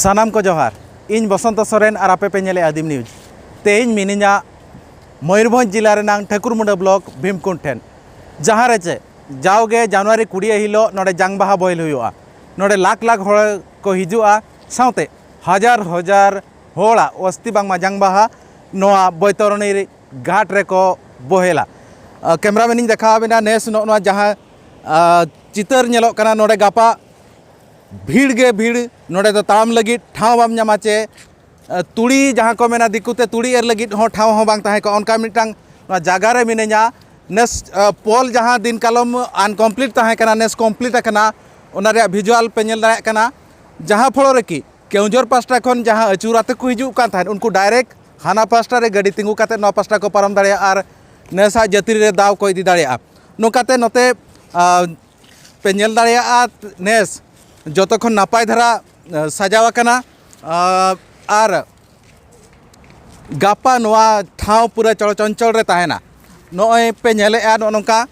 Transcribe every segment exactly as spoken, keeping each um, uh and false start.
ᱥᱟᱱᱟᱢ ᱠᱚ ᱡᱚᱦᱟᱨ᱾ ᱤᱧ ᱵᱚᱥᱚᱱᱛᱚ ᱥᱚᱨᱮᱱ ᱟᱨ ᱟᱯᱮ ᱯᱮ ᱧᱮᱞᱮᱫᱼᱟ ᱟᱹᱫᱤᱢ ᱱᱤᱭᱩᱡᱽ᱾ ᱛᱮᱦᱮᱧ ᱢᱤᱱᱟᱹᱧᱟ ᱢᱚᱭᱩᱨᱵᱷᱚᱸᱡᱽ ᱡᱤᱞᱟ ᱨᱮᱱᱟᱝ ᱴᱷᱟᱹᱠᱩᱨᱢᱩᱸᱰᱟᱹ ᱵᱞᱚᱠ ᱵᱷᱤᱢᱠᱩᱸᱰ ᱴᱷᱮᱱ, ᱡᱟᱦᱟᱸ ᱨᱮ ᱪᱮ ᱡᱟᱣᱜᱮ ᱡᱟᱱᱩᱣᱟᱨᱤ ᱠᱩᱲᱤ ᱦᱤᱞᱳᱜ ᱱᱚᱰᱮ ᱡᱟᱝ ᱵᱟᱦᱟ ᱵᱚᱦᱮᱞ ᱦᱩᱭᱩᱜᱼᱟ᱾ ᱱᱚᱰᱮ ᱞᱟᱠᱷ ᱞᱟᱠᱷ ᱦᱚᱲ ᱠᱚ ᱦᱤᱡᱩᱜᱼᱟ, ᱥᱟᱶᱛᱮ ᱦᱟᱡᱟᱨ ᱦᱟᱡᱟᱨ ᱦᱚᱲᱟᱜ ᱚᱥᱛᱤ ᱵᱟᱝᱢᱟ ᱡᱟᱝ ᱵᱟᱦᱟ ᱱᱚᱣᱟ ᱵᱳᱭᱛᱚᱨᱚᱱᱤ ᱜᱷᱟᱴ ᱨᱮᱠᱚ ᱵᱚᱦᱮᱞᱟ᱾ ᱟᱸ, ᱠᱮᱢᱨᱟᱢᱮᱱ ᱤᱧ ᱫᱮᱠᱷᱟᱣ ᱟᱵᱮᱱᱟ ᱱᱮᱥ ᱱᱚᱜᱼᱚ ᱱᱚᱣᱟ ᱡᱟᱦᱟᱸ, ᱟᱸ, ᱪᱤᱛᱟᱹᱨ ᱧᱮᱞᱚᱜ ᱠᱟᱱᱟ᱾ ᱱᱚᱰᱮ ᱜᱟᱯᱟ ᱵᱷᱤᱲ ᱜᱮ ᱵᱷᱤᱲ᱾ ᱱᱚᱰᱮ ᱫᱚ ᱛᱟᱲᱟᱢ ᱞᱟᱹᱜᱤᱫ ᱴᱷᱟᱶ ᱵᱟᱢ ᱧᱟᱢᱟ, ᱪᱮ, ᱟᱸ, ᱛᱩᱲᱤ, ᱡᱟᱦᱟᱸ ᱠᱚ ᱢᱮᱱᱟ ᱫᱤᱠᱩ ᱛᱮ ᱛᱩᱲᱤ ᱮᱨ ᱞᱟᱹᱜᱤᱫ ᱦᱚᱸ ᱴᱷᱟᱶ ᱦᱚᱸ ᱵᱟᱝ ᱛᱟᱦᱮᱸ ᱠᱚᱜᱼᱟ᱾ ᱚᱱᱠᱟ ᱢᱤᱫᱴᱟᱝ ᱱᱚᱣᱟ ᱡᱟᱭᱜᱟ ᱨᱮ ᱢᱤᱱᱟᱹᱧᱟ᱾ ᱱᱮᱥ, ᱟᱸ, ᱯᱳᱞ ᱡᱟᱦᱟᱸ ᱫᱤᱱ ᱠᱟᱞᱚᱢ ᱟᱱᱠᱚᱢᱯᱞᱤᱴ ᱛᱟᱦᱮᱸ ᱠᱟᱱᱟ, ᱱᱮᱥ ᱠᱚᱢᱯᱞᱤᱴ ᱟᱠᱟᱱᱟ᱾ ᱚᱱᱟ ᱨᱮᱭᱟᱜ ᱵᱷᱤᱡᱩᱣᱟᱞ ᱯᱮ ᱧᱮᱞ ᱫᱟᱲᱮᱭᱟᱜ ᱠᱟᱱᱟ, ᱡᱟᱦᱟᱸ ᱯᱷᱚᱲᱚ ᱨᱮᱠᱤ ᱠᱮᱣᱡᱚᱨ ᱯᱟᱥᱴᱟ ᱠᱷᱚᱱ ᱡᱟᱦᱟᱸ ᱟᱹᱪᱩᱨ ᱟᱛᱮ ᱠᱚ ᱦᱤᱡᱩᱜ ᱠᱟᱱ ᱛᱟᱦᱮᱸᱫ, ᱩᱱᱠᱩ ᱰᱟᱭᱨᱮᱠᱴ ᱦᱟᱱᱟ ᱯᱟᱥᱴᱟ ᱨᱮ ᱜᱟᱹᱰᱤ ᱛᱤᱸᱜᱩ ᱠᱟᱛᱮ ᱱᱚᱣᱟ ᱯᱟᱥᱴᱟ ᱠᱚ ᱯᱟᱨᱚᱢ ᱫᱟᱲᱮᱭᱟᱜᱼᱟ ᱟᱨ ᱱᱮᱥᱟᱜ ᱡᱟᱹᱛᱨᱤ ᱨᱮ ᱫᱟᱣ ᱠᱚ ᱤᱫᱤ ᱫᱟᱲᱮᱭᱟᱜᱼᱟ᱾ ᱱᱚᱝᱠᱟᱛᱮ ᱱᱚᱛᱮ, ᱟ, ᱯᱮ ᱧᱮᱞ ᱫᱟᱲᱮᱭᱟᱜᱼᱟ, ᱱᱮᱥ ᱡᱚᱛᱚ ᱠᱷᱚᱱ ᱱᱟᱯᱟᱭ ᱫᱷᱟᱨᱟ, ᱟ, ᱥᱟᱡᱟᱣ ᱟᱠᱟᱱᱟ᱾ ᱟ, ᱟᱨ ᱜᱟᱯᱟ ᱱᱚᱣᱟ ᱴᱷᱟᱶ ᱯᱩᱨᱟᱹ ᱪᱚᱲᱪᱚᱧᱪᱚᱞ ᱨᱮ ᱛᱟᱦᱮᱱᱟ᱾ ᱱᱚᱜᱼᱚᱭ ᱯᱮ ᱧᱮᱞᱮᱫᱼᱟ, ᱱᱚᱜᱼᱚ ᱱᱚᱝᱠᱟ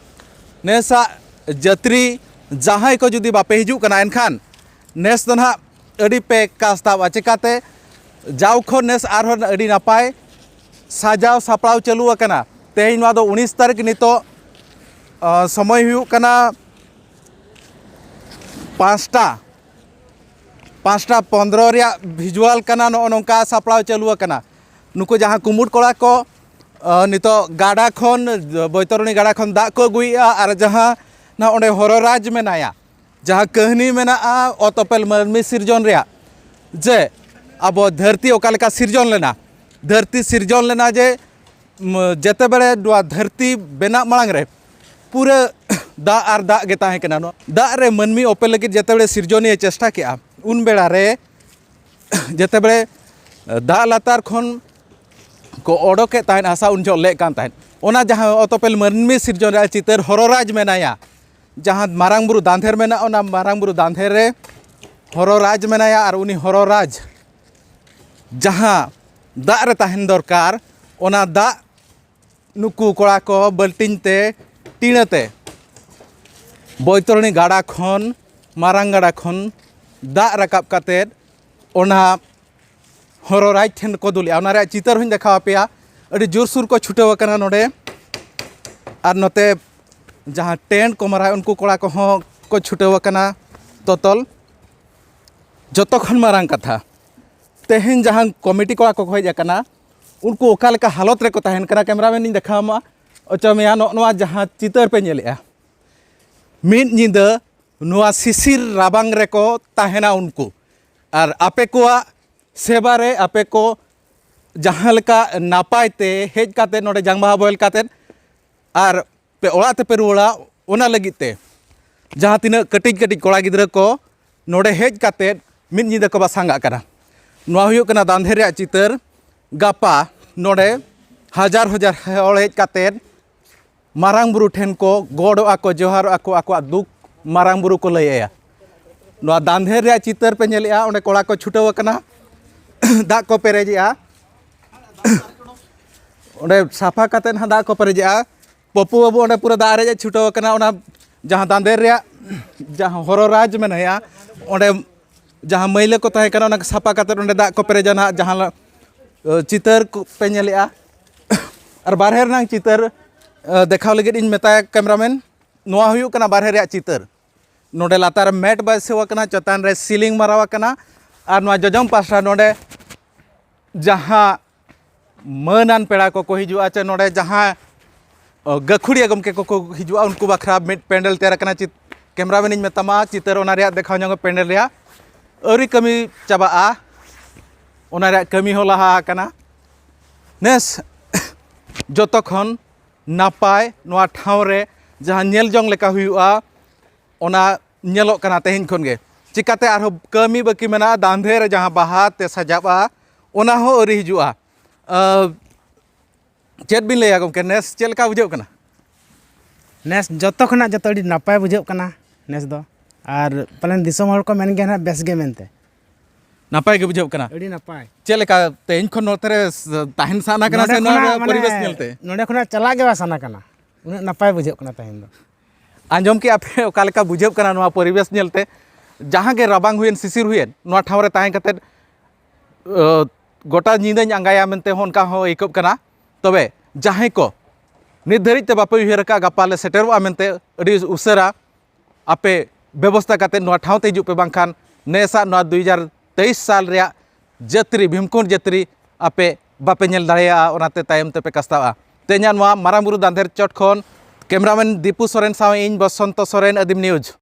ᱱᱮᱥᱟᱜ ᱡᱟᱹᱛᱨᱤ ᱡᱟᱦᱟᱸᱭ ᱠᱚ ᱡᱩᱫᱤ ᱵᱟᱯᱮ ᱦᱤᱡᱩᱜ ᱠᱟᱱᱟ, ᱮᱱᱠᱷᱟᱱ ᱱᱮᱥ ᱫᱚ ᱱᱟᱦᱟᱜ ᱟᱹᱰᱤ ᱯᱮ ᱠᱟᱥᱛᱟᱣᱟ᱾ ᱪᱮᱠᱟᱛᱮ ᱡᱟᱣ ᱠᱷᱚᱱ ᱱᱮᱥ ᱟᱨᱦᱚᱸ ᱟᱹᱰᱤ ᱱᱟᱯᱟᱭ ᱥᱟᱡᱟᱣ ᱥᱟᱯᱲᱟᱣ ᱪᱟᱹᱞᱩ ᱟᱠᱟᱱᱟ᱾ ᱛᱮᱦᱮᱧ ᱱᱚᱣᱟ ᱫᱚ ᱩᱱᱤᱥ ᱛᱟᱹᱨᱤᱠᱷ, ᱱᱤᱛᱚᱜ, ᱟᱸ, ᱥᱚᱢᱚᱭ ᱦᱩᱭᱩᱜ ᱠᱟᱱᱟ ᱯᱟᱸᱪᱴᱟ, ᱯᱟᱸᱪᱴᱟ ᱯᱚᱱᱫᱽᱨᱚ ᱨᱮᱭᱟᱜ ᱵᱷᱤᱡᱩᱣᱟᱞ ᱠᱟᱱᱟ᱾ ᱱᱚᱜᱼᱚ ᱱᱚᱝᱠᱟ ᱥᱟᱯᱲᱟᱣ ᱪᱟᱹᱞᱩ ᱟᱠᱟᱱᱟ᱾ ᱱᱩᱠᱩ ᱡᱟᱦᱟᱸ ᱠᱩᱢᱩᱴ ᱠᱚᱲᱟ ᱠᱚ, ᱟᱸ, ᱱᱤᱛᱚᱜ ᱜᱟᱰᱟ ᱠᱷᱚᱱ, ᱵᱳᱭᱛᱚᱨᱚᱱᱤ ᱜᱟᱰᱟ ᱠᱷᱚᱱ ᱫᱟᱜ ᱠᱚ ᱟᱹᱜᱩᱭᱮᱫᱼᱟ ᱟᱨ ᱡᱟᱦᱟᱸ ᱱᱟ ᱚᱸᱰᱮ ᱦᱚᱨᱚ ᱨᱟᱡᱽ ᱢᱮᱱᱟᱭᱟ, ᱡᱟᱦᱟᱸ ᱠᱟᱹᱦᱱᱤ ᱢᱮᱱᱟᱜᱼᱟ ᱚᱛ ᱚᱯᱮᱞ ᱢᱟᱹᱱᱢᱤ ᱥᱤᱨᱡᱚᱱ ᱨᱮᱭᱟᱜ, ᱡᱮ ᱟᱵᱚ ᱫᱷᱟᱹᱨᱛᱤ ᱚᱠᱟ ᱞᱮᱠᱟ ᱥᱤᱨᱡᱚᱱ ᱞᱮᱱᱟ, ᱫᱷᱟᱹᱨᱛᱤ ᱥᱤᱨᱡᱚᱱ ᱞᱮᱱᱟ ᱡᱮ, ᱢ-, ᱡᱮᱛᱮ ᱵᱮᱲᱮ ᱱᱚᱣᱟ ᱫᱷᱟᱹᱨᱛᱤ ᱵᱮᱱᱟᱜ ᱢᱟᱲᱟᱝ ᱨᱮ ᱯᱩᱨᱟᱹ ᱫᱟᱜ ᱟᱨ ᱫᱟᱜ ᱜᱮ ᱛᱟᱦᱮᱸ ᱠᱟᱱᱟ᱾ ᱱᱚᱣᱟ ᱫᱟᱜ ᱨᱮ ᱢᱟᱹᱱᱢᱤ ᱚᱯᱮᱞ ᱞᱟᱹᱜᱤᱫ ᱡᱮᱛᱮ ᱵᱮᱲᱮ ᱥᱤᱨᱡᱚᱱᱤᱭᱟᱹ ᱪᱮᱥᱴᱟ ᱠᱮᱜᱼᱟ, ᱩᱱ ᱵᱮᱲᱟ ᱨᱮ ᱡᱮᱛᱮ ᱵᱮᱲᱮ ᱫᱟᱜ ᱞᱟᱛᱟᱨ ᱠᱷᱚᱱ ᱠᱚ ᱚᱰᱚᱠᱮᱫ ᱛᱟᱦᱮᱸᱫ ᱦᱟᱥᱟ, ᱩᱱ ᱡᱚᱦᱚᱜ ᱞᱮᱜ ᱠᱟᱱ ᱛᱟᱦᱮᱸᱫ᱾ ᱚᱱᱟ ᱡᱟᱦᱟᱸ ᱚᱛ ᱚᱯᱮᱞ ᱢᱟᱹᱱᱢᱤ ᱥᱤᱨᱡᱚᱱ ᱨᱮᱭᱟᱜ ᱪᱤᱛᱟᱹᱨ ᱦᱚᱨᱚ ᱨᱟᱡᱽ ᱢᱮᱱᱟᱭᱟ, ᱡᱟᱦᱟᱸ ᱢᱟᱨᱟᱝ ᱵᱩᱨᱩ ᱫᱟᱸᱫᱷᱮᱨ ᱢᱮᱱᱟᱜᱼᱟ, ᱚᱱᱟ ᱢᱟᱨᱟᱝ ᱵᱩᱨᱩ ᱫᱟᱸᱫᱷᱮᱨ ᱨᱮ ᱦᱚᱨᱚ ᱨᱟᱡᱽ ᱢᱮᱱᱟᱭᱟ᱾ ᱟᱨ ᱩᱱᱤ ᱦᱚᱨᱚ ᱨᱟᱡᱽ ᱡᱟᱦᱟᱸ ᱫᱟᱜ ᱨᱮ ᱛᱟᱦᱮᱱ ᱫᱚᱨᱠᱟᱨ, ᱚᱱᱟ ᱫᱟᱜ ᱱᱩᱠᱩ ᱠᱚᱲᱟ ᱠᱚ ᱵᱟᱹᱞᱴᱤᱱ ᱛᱮ, ᱴᱤᱬᱟᱹ ᱛᱮ ᱵᱳᱭᱛᱚᱨᱚᱱᱤ ᱜᱟᱰᱟ ᱠᱷᱚᱱ, ᱢᱟᱨᱟᱝ ᱜᱟᱰᱟ ᱠᱷᱚᱱ ᱫᱟᱜ ᱨᱟᱠᱟᱵ ᱠᱟᱛᱮᱫ ᱚᱱᱟ ᱦᱚᱨᱚ ᱨᱟᱡᱽ ᱴᱷᱮᱱ ᱠᱚ ᱫᱩᱞᱮᱜᱼᱟ᱾ ᱚᱱᱟ ᱨᱮᱭᱟᱜ ᱪᱤᱛᱟᱹᱨ ᱦᱚᱸᱧ ᱫᱮᱠᱷᱟᱣ ᱟᱯᱮᱭᱟ᱾ ᱟᱹᱰᱤ ᱡᱳᱨᱥᱳᱨ ᱠᱚ ᱪᱷᱩᱴᱟᱹᱣ ᱟᱠᱟᱱᱟ ᱱᱚᱰᱮ᱾ ᱟᱨ ᱱᱚᱛᱮ ᱡᱟᱦᱟᱸ ᱴᱮᱱᱴ ᱠᱚ ᱢᱟᱨᱟᱣ, ᱩᱱᱠᱩ ᱠᱚᱲᱟ ᱠᱚᱦᱚᱸ ᱠᱚ ᱪᱷᱩᱴᱟᱹᱣ ᱟᱠᱟᱱᱟ ᱛᱚᱛᱚᱞ᱾ ᱡᱚᱛᱚ ᱠᱷᱚᱱ ᱢᱟᱨᱟᱝ ᱠᱟᱛᱷᱟ, ᱛᱮᱦᱮᱧ ᱡᱟᱦᱟᱸ ᱠᱚᱢᱤᱴᱤ ᱠᱚᱲᱟ ᱠᱚᱠᱚ ᱦᱮᱡ ᱟᱠᱟᱱᱟ, ᱩᱱᱠᱩ ᱚᱠᱟ ᱞᱮᱠᱟ ᱦᱟᱞᱚᱛ ᱨᱮᱠᱚ ᱛᱟᱦᱮᱱ ᱠᱟᱱᱟ, ᱠᱮᱢᱨᱟᱢᱮᱱ ᱤᱧ ᱫᱮᱠᱷᱟᱣ ᱟᱢᱟ, ᱚᱪᱚ ᱢᱮᱭᱟ᱾ ᱱᱚᱜᱼᱚ ᱱᱚᱣᱟ ᱡᱟᱦᱟᱸ ᱪᱤᱛᱟᱹᱨ ᱯᱮ ᱧᱮᱞᱮᱜᱼᱟ, ᱢᱤᱫ ᱧᱤᱫᱟᱹ ᱱᱚᱣᱟ ᱥᱤᱥᱤᱨ ᱨᱟᱵᱟᱝ ᱨᱮᱠᱚ ᱛᱟᱦᱮᱱᱟ ᱩᱱᱠᱩ᱾ ᱟᱨ ᱟᱯᱮ ᱠᱚᱣᱟᱜ ᱥᱮᱵᱟ ᱨᱮ ᱟᱯᱮ ᱠᱚ ᱡᱟᱦᱟᱸ ᱞᱮᱠᱟ ᱱᱟᱯᱟᱭ ᱛᱮ ᱦᱮᱡ ᱠᱟᱛᱮ ᱱᱚᱰᱮ ᱡᱟᱝ ᱵᱟᱦᱟ ᱵᱚᱦᱮᱞ ᱠᱟᱛᱮ ᱟᱨ ᱯᱮ ᱚᱲᱟᱜ ᱛᱮᱯᱮ ᱨᱩᱣᱟᱹᱲᱟ, ᱚᱱᱟ ᱞᱟᱹᱜᱤᱫ ᱛᱮ ᱡᱟᱦᱟᱸ ᱛᱤᱱᱟᱹᱜ ᱠᱟᱹᱴᱤᱡ ᱠᱟᱹᱴᱤᱡ ᱠᱚᱲᱟ ᱜᱤᱫᱽᱨᱟᱹ ᱠᱚ ᱱᱚᱰᱮ ᱦᱮᱡ ᱠᱟᱛᱮ ᱢᱤᱫ ᱧᱤᱫᱟᱹ ᱠᱚ ᱵᱟᱥᱟᱝᱜᱟᱜ ᱠᱟᱱᱟ᱾ ᱱᱚᱣᱟ ᱦᱩᱭᱩᱜ ᱠᱟᱱᱟ ᱫᱟᱱᱫᱷᱮ ᱨᱮᱭᱟᱜ ᱪᱤᱛᱟᱹᱨ᱾ ᱜᱟᱯᱟ ᱱᱚᱰᱮ ᱦᱟᱡᱟᱨ ᱦᱟᱡᱟᱨ ᱦᱚᱲ ᱦᱮᱡ ᱠᱟᱛᱮ ᱢᱟᱨᱟᱝ ᱵᱩᱨᱩ ᱴᱷᱮᱱ ᱠᱚ ᱜᱚᱰᱚᱜᱼᱟ ᱠᱚ, ᱡᱚᱦᱟᱨᱚᱜᱼᱟ ᱠᱚ, ᱟᱠᱚᱣᱟᱜ ᱫᱩᱠ ᱢᱟᱨᱟᱝ ᱵᱩᱨᱩ ᱠᱚ ᱞᱟᱹᱭ ᱟᱭᱟ᱾ ᱱᱚᱣᱟ ᱫᱟᱱᱫᱷᱮᱨ ᱨᱮᱭᱟᱜ ᱪᱤᱛᱟᱹᱨ ᱯᱮ ᱧᱮᱞᱮᱜᱼᱟ, ᱚᱸᱰᱮ ᱠᱚᱲᱟ ᱠᱚ ᱪᱷᱩᱴᱟᱹᱣ ᱟᱠᱟᱱᱟ, ᱫᱟᱜ ᱠᱚ ᱯᱮᱨᱮᱡᱮᱜᱼᱟ᱾ ᱚᱸᱰᱮ ᱥᱟᱯᱷᱟ ᱠᱟᱛᱮᱫ ᱦᱟᱸᱜ ᱫᱟᱜ ᱠᱚ ᱯᱮᱨᱮᱡᱮᱜᱼᱟ᱾ ᱯᱚᱯᱩ ᱵᱟᱹᱵᱩ ᱚᱸᱰᱮ ᱯᱩᱨᱟᱹ ᱫᱟᱜ ᱨᱮ ᱪᱷᱩᱴᱟᱹᱣ ᱟᱠᱟᱱᱟ᱾ ᱚᱱᱟ ᱡᱟᱦᱟᱸ ᱫᱟᱱᱫᱷᱮᱨ ᱨᱮᱭᱟᱜ ᱡᱟᱦᱟᱸ ᱦᱚᱨᱚ ᱨᱟᱡᱽ ᱢᱮᱱᱟᱭᱟ, ᱚᱸᱰᱮ ᱡᱟᱦᱟᱸ ᱢᱟᱹᱭᱞᱟᱹ ᱠᱚ ᱛᱟᱦᱮᱸ ᱠᱟᱱᱟ, ᱚᱱᱟ ᱠᱚ ᱥᱟᱯᱷᱟ ᱠᱟᱛᱮᱫ ᱚᱸᱰᱮ ᱫᱟᱜ ᱠᱚ ᱯᱮᱨᱮᱡᱟ ᱱᱟᱦᱟᱜ, ᱡᱟᱦᱟᱸ ᱞᱟ-, ᱪᱤᱛᱟᱹᱨ ᱠᱚ ᱯᱮ ᱧᱮᱞᱮᱜᱼᱟ᱾ ᱟᱨ ᱵᱟᱨᱦᱮ ᱨᱮᱱᱟᱜ ᱪᱤᱛᱟᱹᱨ ᱫᱮᱠᱷᱟᱣ ᱞᱟᱹᱜᱤᱫ ᱤᱧ ᱢᱮᱛᱟᱭᱟ ᱠᱮᱢᱨᱟᱢᱮᱱ᱾ ᱱᱚᱣᱟ ᱦᱩᱭᱩᱜ ᱠᱟᱱᱟ ᱵᱟᱨᱦᱮ ᱨᱮᱭᱟᱜ ᱪᱤᱛᱟᱹᱨ᱾ ᱱᱚᱰᱮ ᱞᱟᱛᱟᱨ ᱨᱮ ᱢᱮᱴ ᱵᱟᱹᱭᱥᱟᱹᱣ ᱟᱠᱟᱱᱟ, ᱪᱮᱛᱟᱱ ᱨᱮ ᱥᱤᱞᱤᱝ ᱢᱟᱨᱟᱣ ᱟᱠᱟᱱᱟ᱾ ᱟᱨ ᱱᱚᱣᱟ ᱡᱚᱡᱚᱢ ᱯᱟᱥᱴᱟ ᱱᱚᱰᱮ ᱡᱟᱦᱟᱸ ᱢᱟᱹᱱᱟᱱ ᱯᱮᱲᱟ ᱠᱚᱠᱚ ᱦᱤᱡᱩᱜᱼᱟ, ᱪᱮ ᱱᱚᱰᱮ ᱡᱟᱦᱟᱸ, ᱚ, ᱜᱟᱹᱠᱷᱩᱲᱤᱭᱟᱹ ᱜᱚᱢᱠᱮ ᱠᱚᱠᱚ ᱦᱤᱡᱩᱜᱼᱟ, ᱩᱱᱠᱩ ᱵᱟᱠᱷᱨᱟ ᱢᱤᱫ ᱯᱮᱱᱰᱮᱞ ᱛᱮᱭᱟᱨ ᱟᱠᱟᱱᱟ᱾ ᱪᱤᱛ-, ᱠᱮᱢᱨᱟᱢᱮᱱ ᱤᱧ ᱢᱮᱛᱟᱢᱟ, ᱪᱤᱛᱟᱹᱨ ᱚᱱᱟ ᱨᱮᱭᱟᱜ ᱫᱮᱠᱷᱟᱣ ᱧᱚᱜ ᱯᱮᱱᱰᱮᱞ ᱨᱮᱭᱟᱜ ᱟᱹᱣᱨᱤ ᱠᱟᱹᱢᱤ ᱪᱟᱵᱟᱜᱼᱟ, ᱚᱱᱟ ᱨᱮᱭᱟᱜ ᱠᱟᱹᱢᱤ ᱦᱚᱸ ᱞᱟᱦᱟ ᱟᱠᱟᱱᱟ᱾ ᱱᱮᱥ ᱡᱚᱛᱚ ᱠᱷᱚᱱ ᱱᱟᱯᱟᱭ ᱱᱚᱣᱟ ᱴᱷᱟᱶ ᱨᱮ ᱡᱟᱦᱟᱸ ᱧᱮᱞ ᱡᱚᱝ ᱞᱮᱠᱟ ᱦᱩᱭᱩᱜᱼᱟ, ᱚᱱᱟ ᱧᱮᱞᱚᱜ ᱠᱟᱱᱟ ᱛᱮᱦᱮᱧ ᱠᱷᱚᱱ ᱜᱮ᱾ ᱪᱤᱠᱟᱛᱮ ᱟᱨᱦᱚᱸ ᱠᱟᱹᱢᱤ ᱵᱟᱹᱠᱤ ᱢᱮᱱᱟᱜᱼᱟ, ᱫᱟᱱᱫᱷᱮ ᱨᱮ ᱡᱟᱦᱟᱸ ᱵᱟᱦᱟ ᱛᱮ ᱥᱟᱡᱟᱜᱼᱟ, ᱚᱱᱟ ᱦᱚᱸ ᱟᱹᱣᱨᱤ ᱦᱤᱡᱩᱜᱼᱟ᱾ ᱟᱹ, ᱪᱮᱫ ᱵᱤᱱ ᱞᱟᱹᱭᱟ ᱜᱚᱢᱠᱮ, ᱱᱮᱥ ᱪᱮᱫ ᱞᱮᱠᱟ ᱵᱩᱡᱷᱟᱹᱜ ᱠᱟᱱᱟ? ᱱᱮᱥ ᱡᱚᱛᱚ ᱠᱷᱚᱱᱟᱜ ᱡᱚᱛᱚ ᱟᱹᱰᱤ ᱱᱟᱯᱟᱭ ᱵᱩᱡᱷᱟᱹᱜ ᱠᱟᱱᱟ ᱱᱮᱥ ᱫᱚ᱾ ᱟᱨ ᱯᱟᱞᱮᱱ ᱫᱤᱥᱚᱢ ᱦᱚᱲ ᱠᱚ ᱢᱮᱱ ᱜᱮᱭᱟ ᱱᱟᱦᱟᱜ ᱵᱮᱥ ᱜᱮ ᱢᱮᱱᱛᱮ᱾ ᱱᱟᱯᱟᱭ ᱜᱮ ᱵᱩᱡᱷᱟᱹᱜ ᱠᱟᱱᱟ᱾ ᱟᱹᱰᱤ ᱱᱟᱯᱟᱭ᱾ ᱪᱮᱫ ᱞᱮᱠᱟ ᱛᱮᱦᱮᱧ ᱠᱷᱚᱱ ᱱᱚᱛᱮ ᱨᱮ ᱛᱟᱦᱮᱱ ᱥᱟᱱᱟ ᱠᱟᱱᱟ ᱱᱚᱰᱮ ᱥᱮ ᱱᱚᱣᱟ ᱠᱷᱚᱱᱟᱜ ᱢᱟᱱᱮ ᱯᱚᱨᱤᱵᱮᱥ ᱧᱮᱞᱛᱮ? ᱱᱚᱰᱮ ᱠᱷᱚᱱᱟᱜ ᱪᱟᱞᱟᱜ ᱜᱮ ᱵᱟᱝ ᱥᱟᱱᱟ ᱠᱟᱱᱟ, ᱩᱱᱟᱹᱜ ᱱᱟᱯᱟᱭ ᱵᱩᱡᱷᱟᱹᱜ ᱠᱟᱱᱟ ᱛᱮᱦᱮᱧ ᱫᱚ᱾ ᱟᱸᱡᱚᱢ ᱠᱮᱜᱼᱟ ᱯᱮ ᱚᱠᱟ ᱞᱮᱠᱟ ᱵᱩᱡᱷᱟᱹᱜ ᱠᱟᱱᱟ ᱱᱚᱣᱟ ᱯᱚᱨᱤᱵᱮᱥ ᱧᱮᱞᱛᱮ? ᱡᱟᱦᱟᱸ ᱜᱮ ᱨᱟᱵᱟᱝ ᱦᱩᱭᱮᱱ, ᱥᱤᱥᱤᱨ ᱦᱩᱭᱮᱱ, ᱱᱚᱣᱟ ᱴᱷᱟᱶ ᱨᱮ ᱛᱟᱦᱮᱸ ᱠᱟᱛᱮᱫ ᱜᱚᱴᱟ ᱧᱤᱫᱟᱹᱧ ᱟᱸᱜᱟᱭᱟ ᱢᱮᱱᱛᱮ ᱦᱚᱸ ᱚᱱᱠᱟ ᱦᱚᱸ ᱟᱹᱭᱠᱟᱹᱜ ᱠᱟᱱᱟ᱾ ᱛᱚᱵᱮ ᱡᱟᱦᱟᱸᱭ ᱠᱚ ᱱᱤᱛ ᱫᱷᱟᱹᱨᱤᱡ ᱛᱮ ᱵᱟᱯᱮ ᱩᱭᱦᱟᱹᱨ ᱟᱠᱟᱫ, ᱜᱟᱯᱟ ᱞᱮ ᱥᱮᱴᱮᱨᱚᱜᱼᱟ ᱢᱮᱱᱛᱮ, ᱟᱹᱰᱤ ᱩᱥᱟᱹᱨᱟ ᱟᱯᱮ ᱵᱮᱵᱚᱥᱛᱟ ᱠᱟᱛᱮ ᱱᱚᱣᱟ ᱴᱷᱟᱶ ᱛᱮ ᱦᱤᱡᱩᱜ ᱯᱮ, ᱵᱟᱝᱠᱷᱟᱱ ᱱᱮᱥᱟᱜ ᱱᱚᱣᱟ ᱫᱩᱭ ᱦᱟᱡᱟᱨ ᱛᱮᱭᱤᱥ ᱥᱟᱞ ᱨᱮᱭᱟᱜ ᱡᱟᱹᱛᱨᱤ, ᱵᱷᱤᱢᱠᱩᱸᱰ ᱡᱟᱹᱛᱨᱤ ᱟᱯᱮ ᱵᱟᱯᱮ ᱧᱮᱞ ᱫᱟᱲᱮᱭᱟᱜᱼᱟ, ᱚᱱᱟᱛᱮ ᱛᱟᱭᱚᱢ ᱛᱮᱯᱮ ᱠᱟᱥᱛᱟᱜᱼᱟ᱾ ᱛᱮᱦᱮᱧᱟᱜ ᱱᱚᱣᱟ ᱢᱟᱨᱟᱝ ᱵᱩᱨᱩ ᱫᱟᱱᱫᱷᱮᱨ ᱪᱚᱴ ᱠᱷᱚᱱ ᱠᱮᱢᱨᱟᱢᱮᱱ ᱫᱤᱯᱩ ᱥᱚᱨᱮᱱ ᱥᱟᱶ ᱤᱧ ᱵᱚᱥᱚᱱᱛᱚ ᱥᱚᱨᱮᱱ, ᱟᱹᱫᱤᱢ ᱱᱤᱭᱩᱡᱽ᱾